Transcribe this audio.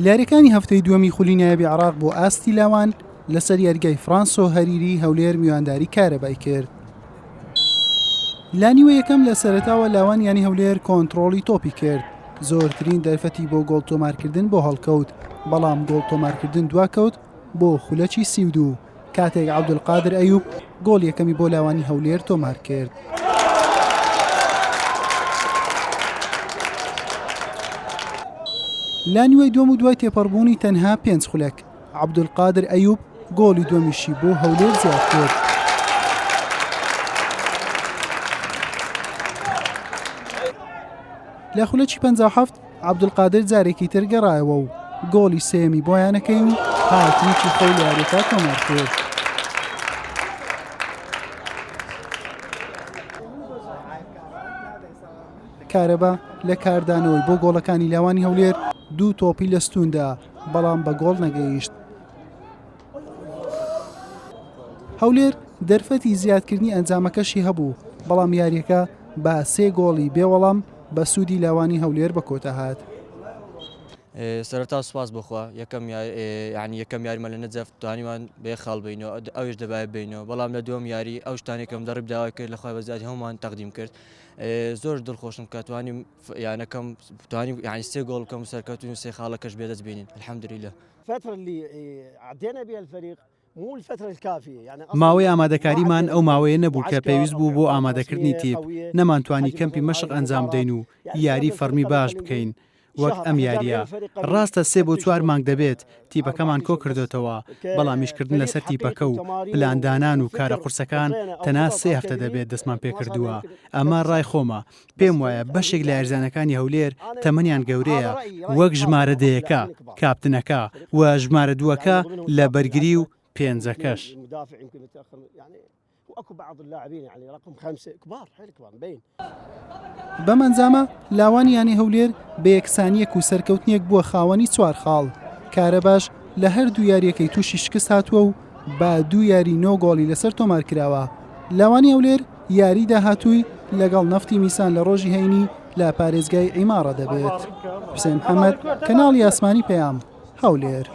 یاریەکانی هەفتەی دووەمی خولی نایابی عێراق بۆ ئاستی لاوان لەسەر یاریگای فرانسۆ هەریری هەولێر میوانداری کارەبای کرد. لە نیوە یەکەم لە سەرەتاوە لاوان یانی هەولێر کۆنتڕۆڵی تۆپی کرد زۆرترین دەرفەتی بۆ گۆڵ تۆمارکردن بۆ هەڵکەوت بەڵام گۆڵ تۆمارکردن دواکەوت بۆ خولەکی 32 کاتێک عەبدولقادر ئەیوب گۆڵ یەکەمی بۆ لاوانی هەولێر تۆمار کرد. لە نیوەی دووەم و دوای تێپەڕبوونی تەنها پێنج خولەک، عەبدولقادر ئەیوب گۆڵی دووەمیشی بۆ هەولێر زیاد کرد. لە خولەکی 57 عەبدولقادر جارێکی تر گەڕایەوە و گۆڵی سێیەمی بۆ یانەکەی و هاتریکی خۆی لە یاریەکە تۆمار کرد. کارەبا لە کاردانەوەی بۆ گۆڵەکانی لاوانی هەولێر دوو تۆپی لە ستوندا بەڵام بە گۆڵ نەگەیشت. هەولێر دەرفەتی زیادکردنی ئەنجامەکەشی هەبوو، بەڵام یارییەکە بە سێ گۆڵی بێ وەڵام بە سوودی لاوانی هەولێر بە کۆتا هات. سەرەتا سوپاس بۆ خوا یەکەم یانی یەکەم یاریمان لە نەجەف توانیمان بە یەک خاڵ بینەوە ئەویش دەبایە بینەوە بەڵام لە دووەم یاری ئەو شتانێکم مدەڕیب داوای کرد لە خوای بەزیادی هەموومان تەقدیم کرد زۆر دڵخۆشم کە توانیم یانەکەم توانیم یانی سێ گۆڵ بکەم و سەرکەوتن و سێ خاڵەکەش بێدەست بینین الحمدلله. الفترة اللي عدينا بها الفريق مو الفترة الكافية يعني ماوەی ئامادەکاریمان ئەو ماوەیە نەبوو کە پێویست بوو بۆ ئامادەکردنی تیپ، نەمانتوانی کەمپی مەشق ئەنجام بدەین و یاری فەڕمی باش بکەین وەک ئەم یارییە. ڕاستە سێ بۆ چوار مانگ دەبێت تیپەکەمان کۆکردۆتەوە، بەڵام ئیشکردن لەسەر تیپەکە و پلاندانان و کارە قورسەکان تەنها سێ هەفتە دەبێت دەستمان پێکردووە. ئەمە ڕای خۆمە، پێم وایە بەشێک لە یاریزانەکانی هەولێر تەمەنیان گەورەیە وەک ژمارە دەیەکە، کاپتنەکە، و ژمارە دووەکە لە بەرگری و پێنجەکەش. بەم ئەنجامە لاوانی یانەی هەولێر بە یەکسانییەک و سەرکەوتنێک بووە خاوەنی چوار خاڵ، کارەباش لە هەردوو یارییەکەی تووشی شکست هاتووە و بە دوو یاری نۆ گۆڵی لەسەر تۆمارکراوە. لاوانی هەولێر یاری داهاتووی لەگەڵ نەفتی میسان لە ڕۆژی هەینی لە پارێزگای عیماڕە دەبێت. حوسێن محەمەد، کەناڵی ئاسمانی پەیام، هەولێر.